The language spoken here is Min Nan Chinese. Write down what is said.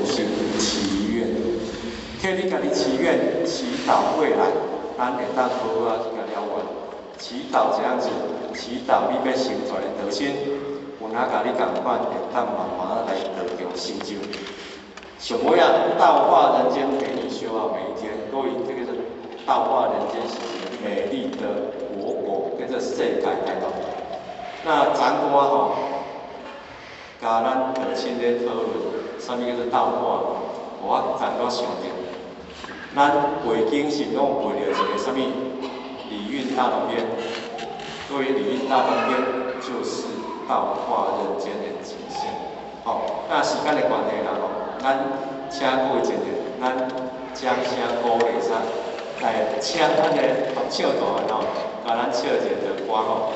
心祈願，替你家己祈願，祈禱未來，咱會當好好仔去共了願。祈禱這樣子，祈禱你欲成就的德性，有哪共你仝款會當慢慢來得著成就。上尾啊，道化人間陪你修啊，每一天，各位，這個是道化人間是一個美麗的國國，叫做世界大同。那昨昏吼，共咱德清咧討論，啥物叫做道化？我昨昏想著，咱背景是攏背著一个啥物？禮運大同篇。各位，禮運大同篇就是道化人間的景象。吼，那時間的關係啦吼，咱請各位靜靜，咱掌聲鼓勵啥？來請咱的合唱團吼，共咱唱一个歌吼。